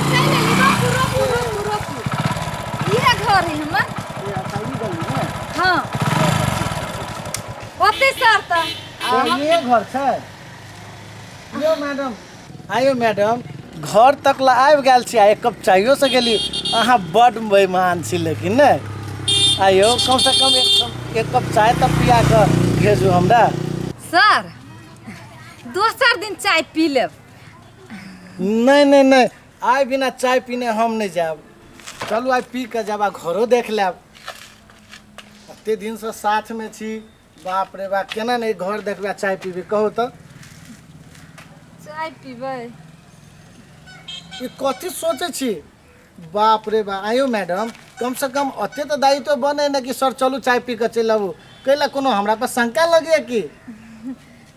चलि एली। रोकू रोकू रोकू रोकू, इहे घर है हमर। ए, अच्छा, ई गली ने? हाँ, ओते सर तऽ आ तो ये घर छै यौ मैडम? आइयो मैडम, घर तक ला आबि गेल छी आ एक कप चाइयो से गेली। अहाँ बड्ड बेईमान छी, लेकिन ने आइयो कमसँ कम एक कप चाय तऽ पिया कऽ भेजू हमरा। सर, दोसर दिन चाय पी लेब। नहि नहि नहि, आइ बिना चाय पीने हम नहि जायब। चलू, आइ पी कऽ जायब आ घरो देख लेब। कते दिनसँ साथमे छी, बाप रे बाप, केना नहि घर देखबै आ चाय पीबै, कहू तऽ? चाय पीबै। ई कथी सोचै छी? बाप रे बाप! आइयो मैडम, कमसँ कम ओते तऽ दायित्व बने ने कि सर चलू चाय पी कऽ चलि आबू। कैला, कोनो हमरा पर शंका लगैए की?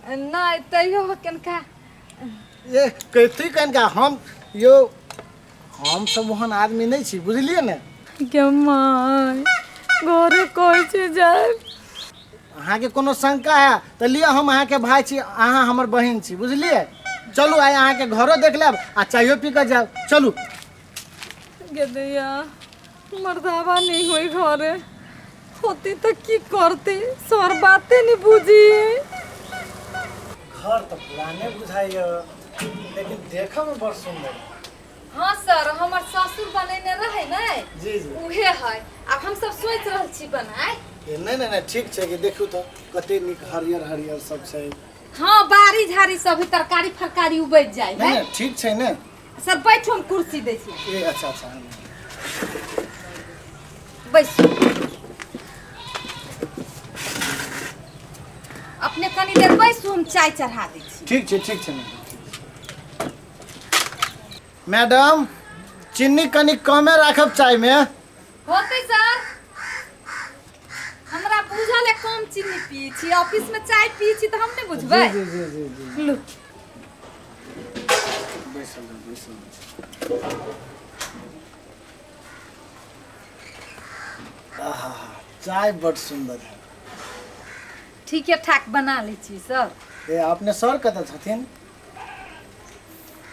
नहि, तैयो कनिका। ए, कथी कनिका? हम यौ, हम सब ओहन आदमी नहि छी, बुझलियै ने? गे माय, घरे कहै छै जाय। अहाँके कोनो शंका है तऽ लिअ, हम अहाँके भाय छी, अहाँ हमर बहिन छी, बुझलियै? चलू, आइ अहाँके घरो देख लेब आ चायो पी कऽ जायब। चलू। गे दैया, मर्दावा नहीं होई घरे, होती तऽ की करती? सर बाते नहीं बुझी। घर तऽ पुराने बुझाइए, लेकिन देखऽ मे बड़ सुंदर। हाँ सर, हमर ससुर बनेने रहे ने। जी जी। उहे है, आब हम सब सोच रहल छी बनाए। ए, नहि नहि नहि, ठीक छै कि देखू तऽ कते नीक हरियर हरियर सब छै। हाँ, बाड़ी झाड़ी सब है, तरकारी फरकारी उपज जाए नहि है। नहि, ठीक छै ने। सर, बैठो, हम कुर्सी दै छी। ए, अच्छा अच्छा। बैसू अपने, कनी देर बैसू, हम चाय चढ़ा दै छी। ठीक छै, ठीक छै मैडम, ठीक छै। मैडम, चीनी कनि कमे राखब चायमे। होतै सर, हमरा बुझल है, कम चीनी पियै छी। ऑफिस में चाय पियै छी तऽ हम नहि बुझबै? जी जी जी जी। लू। बैसल रहू, बैसल रहू। आहा, चाय बड़ सुंदर है। ठीके ठाक बना लै छी सर। ए, अपने सर कतऽ छथिन?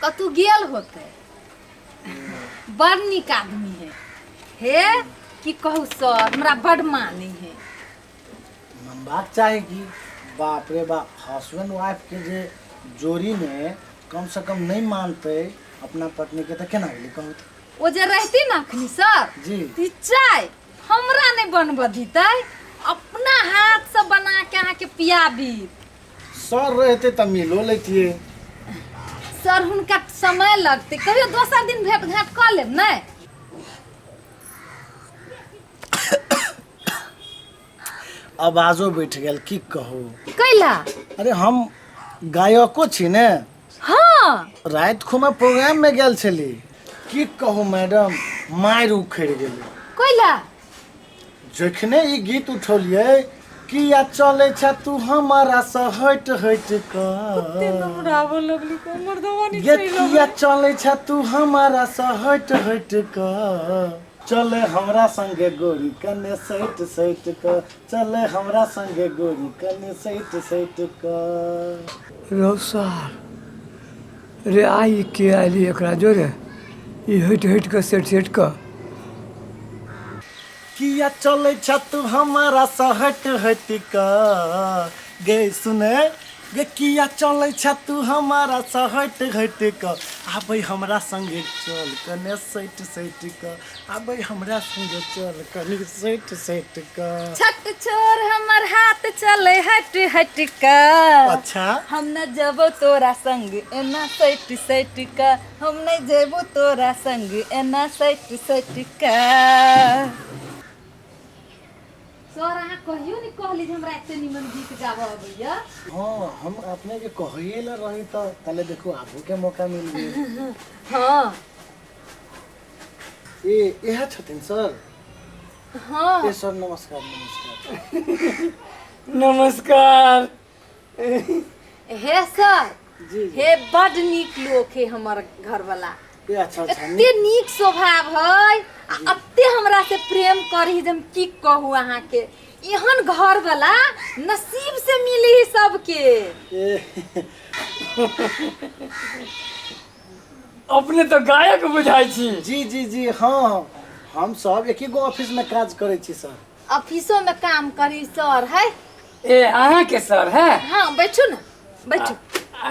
कतहु गेल होतै। बड़ नीक आदमी है। हे, की कहू सर, हमरा बड़ मानै है। मनबाक चाही की। बाप रे बाप, हस्बैंड वाइफ के जे जोड़ी में कम से कम नहीं मानते अपना पत्नी के तऽ केना भेलै, कहू तऽ? ओ जे रहती ने अखनी सर, ई चाय हमरा नहि बनबऽ दितै, अपना हाथसँ बना के अहाँके पियाबी। सर रहते तऽ मिलो लेतियै। सर, हुनका समय लगतै, कहियो दोसर दिन भेट घाट कऽ लेब ने। आवाजो बैठ गेल, की कहू। कैला? अरे, हम गायको छी ने। राति खुमा प्रोग्राम में गेल छली। की कहू मैडम, मारि उखड़ि गेलै। कैला? जखने ई गीत उठौलियै, किया चलै छ तू हमारा से हट हट कऽ, नमराबऽ लगली को मर्दवा। ये किया चलै छ तू हमारा से हट हट कऽ, चले हमरा संगे गोरी कने सैट सैट कऽ, चले हमरा संगे गोरी कने सैट सैट कऽ। रौ सार रे, आइ के आयली एकरा जोरे ई हटि हटि कऽ सेट सेट कऽ? किया चलै छ तू हमारा से हट हट कऽ, गे सुने गे, किया चलै छ तू हमारा से हट हट कऽ, आबै हमरा संगे चल कने सैट सैट कऽ, आबै हमरा संगे चल कने सैट सैट कऽ। छट छोड़ हमर हाथ, चले हट हट कऽ। हम न जबो तोरा संग एना सैट सैट कऽ, हम नहीं जेबो तोरा संग एना सैट सैट कऽ। सर, अहाँ कहियो नहीं कहली जे हमरा एते निमन गीत गाबऽ अबैया। हाँ, हम अपने के कहिए ला रही तऽ तले देखू, आबू के मौका मिल गेल। ए, इएह छथिन सर? हाँ। ए सर, नमस्कार नमस्कार। नमस्कार। हे सर। जी। हे, बड नीक लोक है हमर घरवाला। ए, अच्छा अच्छा। एते नीक स्वभाव है आ एते हमरा से प्रेम करी जे हम की कहू अहाँके। एहन घर वाला नसीब से मिली सबके। ए। अपने तऽ गायक बुझाइ छी। जी जी जी, हाँ, हम सब एक गो ऑफिस में काज करै छी सर। ऑफिसो में काम करी सर है। ए अहाँके सर है? हाँ बैठू ना, बैठू।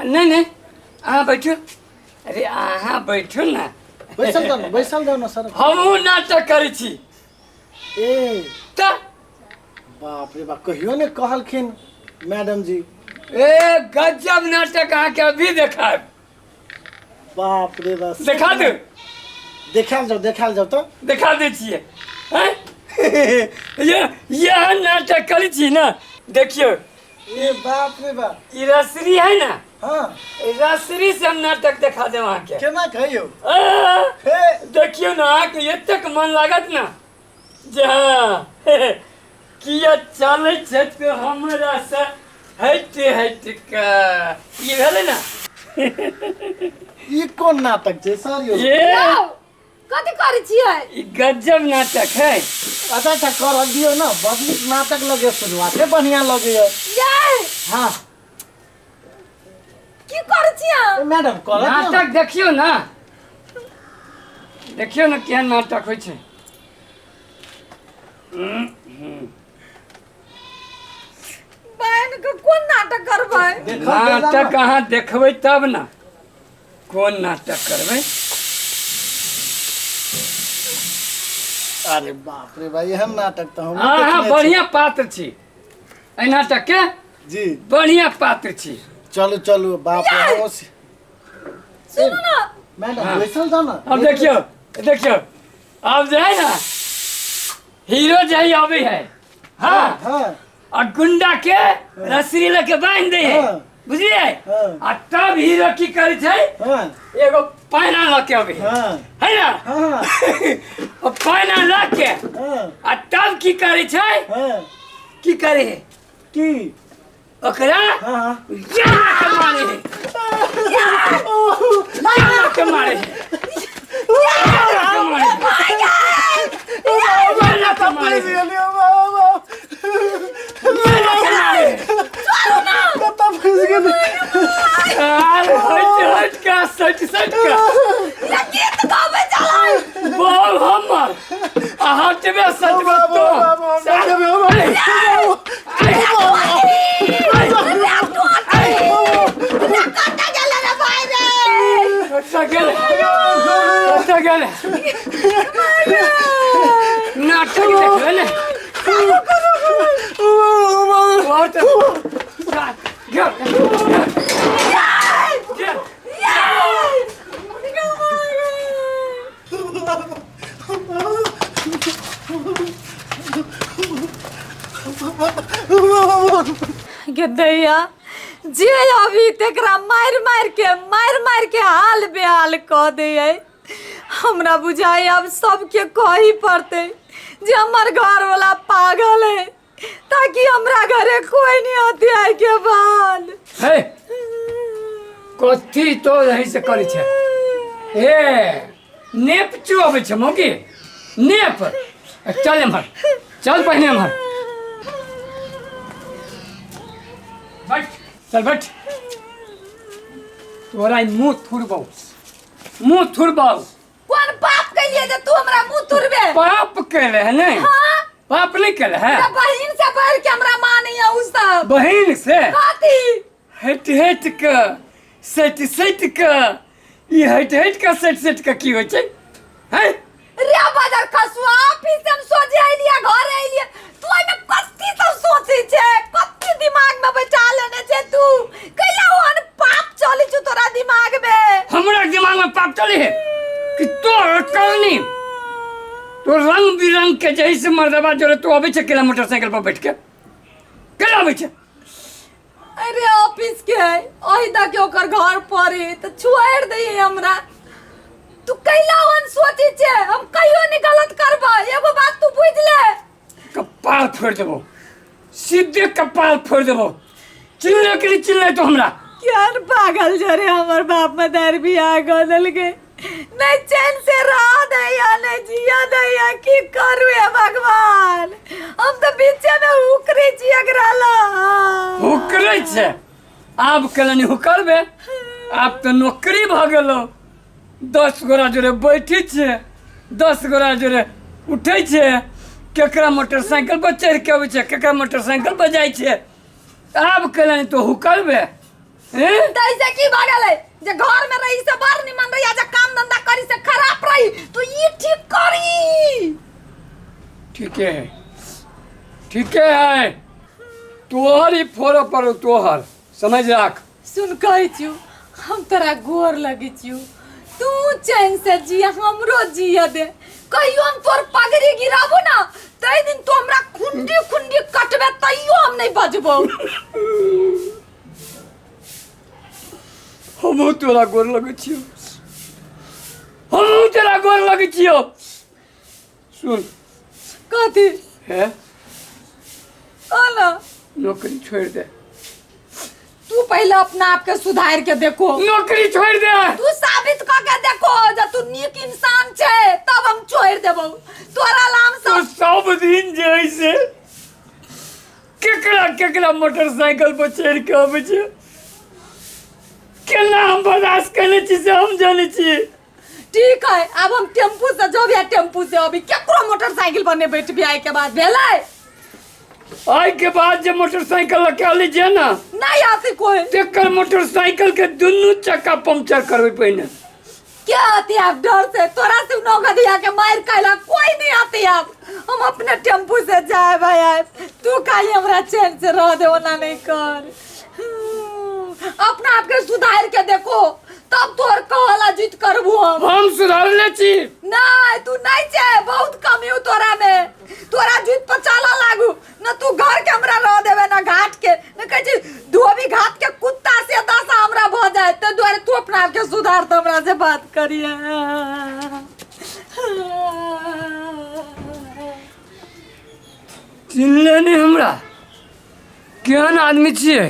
नहीं नहीं, अहाँ बैठू। अरे अहाँ बैठू ना। बैसल जाउ ना, बैसल जाउ ना सर। हमहूँ नाटक करै छी। ए तऽ बाप रे बाप, कहियो ने कहलखिन मैडम जी। ए गजब नाटक अहाँके अभी देखायब। बाप रे बाप, देखा दू? देखायल जाउ, देखायल जाउ तऽ। देखा दै छियै। हैं? ये यह नाटक करै छी ना, देखियौ। ए बाप रे बाप, ई रसरी है ना? हाँ, रसरी से हम नाटक देखा देब अहाँके। केना कहियौ? आ, हे देखियौ ना, अहाँके एतेक मन लागत ना जे हाँ किया चलै छै तो हमरा से हटि हटि कऽ। ई भेलै ना। ई कोन नाटक छै सर यौ? ये यौ, कथी करै छियै? ई गजब नाटक है। अच्छा अच्छा, कर दियौ ना, बड़ नीक नाटक लगैया, शुरुआते बढ़िया लगैया। यै हाँ की करै छियै? ए मैडम कर दियौ ना। नाटक देखियौ ना, देखियौ ना केहन नाटक होइ छै। बहन के कोन नाटक करबै? नाटक अहाँ देखबै तब ना कोन नाटक करबै। अरे बाप रे भाई, एहन नाटक तऽ हम अहाँ बढ़िया पात्र छी एहि नाटक के। जी बढ़िया पात्र छी। चलू चलू, बाप रे, हम सुनू ना मैडम, बैसल जाउ ना। अब देखियौ, देखियौ, अब जे है ना हीरो जे है अबै है, हाँ, हाँ, आ गुंडा के रस्सी लऽ के बान्हि दै है। हाँ। बुझलियै? हाँ। आ तब हीरो की करै छै? हाँ, एगो पैना लऽ के अबै है। हाँ, है ना? हाँ, ओ पैना लऽ के हाँ, आ तब की करै छै? हाँ, की करै है? की? ओकरा हाँ, जा के मारे है, जा के मारे है, जा के मारे है, जा के मारे है, जा के मारे है। कतऽ फँसि गेलै? अरे हट हट के सट सट के या गीत गाबै चलै। बोल हमर आ हटबे सटबे तो। कतऽ गेलै? कतऽ गेलै? नाटक देखबै ने? बहुत गेल, गेल। गे दैया, जे अभी तेकरा मारि मारि के, मारि मारि के हाल बेहाल कऽ दैयै। हमरा बुझाइ आब सबके कही पड़तै जे हमर घरवाला पागल है, ताकि हमरा घरे कोई नहीं आते आइ के बाद। हे कथी तो रही से करै छै? हे नेप चुअबै छै मौगी नेप। चल एम्हर चल, पहिने एम्हर बैठ, चल बैठ। तोरा ई मुँह थुरबौ, मुँह थुरबौ। कोन पाप कैलिए जे तू हमरा मुँह तुरबे? पाप केले है नहीं? हाँ। पाप नहीं केले है? हमरा बहिन से बढ़ के हमरा मानैया उ सब। बहिन से? कथी? हटि हटि कऽ सटि सटि कऽ, ई हटि हटि कऽ सटि सटि कऽ की होइ छै? हैं? रे बाजार खसुआ, ऑफिस से हम सोझे अइलिए, घर अइलिए, तू एहिमे कथी सब सोचै छै? कथी दिमाग में बैठा लेने छै तू? कैला ओहन पाप चलै छौ तोरा दिमाग में? हमरा दिमाग में पाप चले है कि तोर करनी तो रंग बिरंग के जैसे मर्दबा जोरे तू अबै छै केला मोटरसाइकिल पर बैठ के केला अबै छै? अरे ऑफिस के है, ओहि दा के ओकर घर पड़े तऽ छोड़ि दैयै हमरा। तू कैला ओहन सोचै छै? हम कहियो नहीं गलत करबै, एगो बात तू बुझि ले। कपाल फोड़ि देबो, सीधे कपाल फोड़ि देबो। चिल्ले के लिए चिल्ले तो हमरा। यार पागल जरे हमर बाप मदार बियाह कऽ देलकै, नहीं चैन से रह दैया, नहीं जिया दैया। की करू हे भगवान, हम तऽ बीचे में उकरे छी एकरा लग। हुकरै छै आब? केलनि हुकरबे? आब तऽ नौकरी भऽ गेलो। 10 गोरा जोरे बैठै छै, 10 गोरा जोरे उठै छै, केकरा मोटरसाइकिल पर चढ़ि के अबै छै, केकरा मोटरसाइकिल पर जाइ छै। आब केला तो हुकलबे हैं? तैसे की भऽ गेलै जे घर में रही से बड़ निमन रही आ जे काम धंधा करी से खराब रही, तो ई ठीक करी। ठीके है, ठीके है। तोहर ही फोड़ पर तोहर समझ राख। सुन कहै छियौ, हम तोरा गोर लगै छियौ, तू चैन से जिया हमरो जिया दे। कहियो हम तोर पगड़ी गिराबो ना तै दिन तू हमरा खुंडी खुंडी कटबे, तैयो हम नहीं बजबो। हमहूँ तोरा गोर लगै छियौ, हमहूँ तोरा गोर लगै छियौ। सुन। कथी? हे कहना। नौकरी छोड़ दे। तू पहले अपना आप के सुधार के देखो। नौकरी छोड़ दे। तू साबित कर के देखो जे तू नीक इंसान छे तब हम छोड़ देबो तोरा लाम तू सब। सब दिन जे है से केकरा केकरा मोटरसाइकिल पर चढ़ के अबै छै, केना हम बर्दाश्त केने छी से हम जानै छी। ठीक है, अब हम टेम्पू से जब या टेम्पू से अभी केकरो मोटरसाइकिल पर नहीं बैठबी। आए के बाद भेलै? आइ के बाद जे मोटरसाइकिल लऽ के अली जे ना नहीं आती कोई, तेकर मोटरसाइकिल के दुनू चक्का पंक्चर करबै पहिने। क्या आती आप डर से? तोरा से नौका दिया के मार कैला कोई नहीं आती। आप हम अपने टेम्पू से जाए भाई आए, तू खाली हमरा चैन से रह दे, ओना नहीं कर। अपना आप के सुधार के देखो तब तोर कहला जीत करबू हम। हम सुधारले छी। नहीं तू नहीं छे, बहुत कमी हो तोरा में। तोरा जीत पर चला लागू न तू घर के हमरा रह देबे न घाट के, न कहै छी धोबी घाट के कुत्ता से दशा हमरा भ जाए। ते दुआरे तू अपना आप के सुधार त हमरा से बात करिए। चिन्हले नहीं हमरा, केहन आदमी छियै?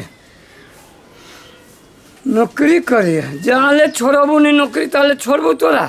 नौकरी करिए, जहाँ ले छोड़बू नहीं नौकरी ताले छोड़बू तोरा।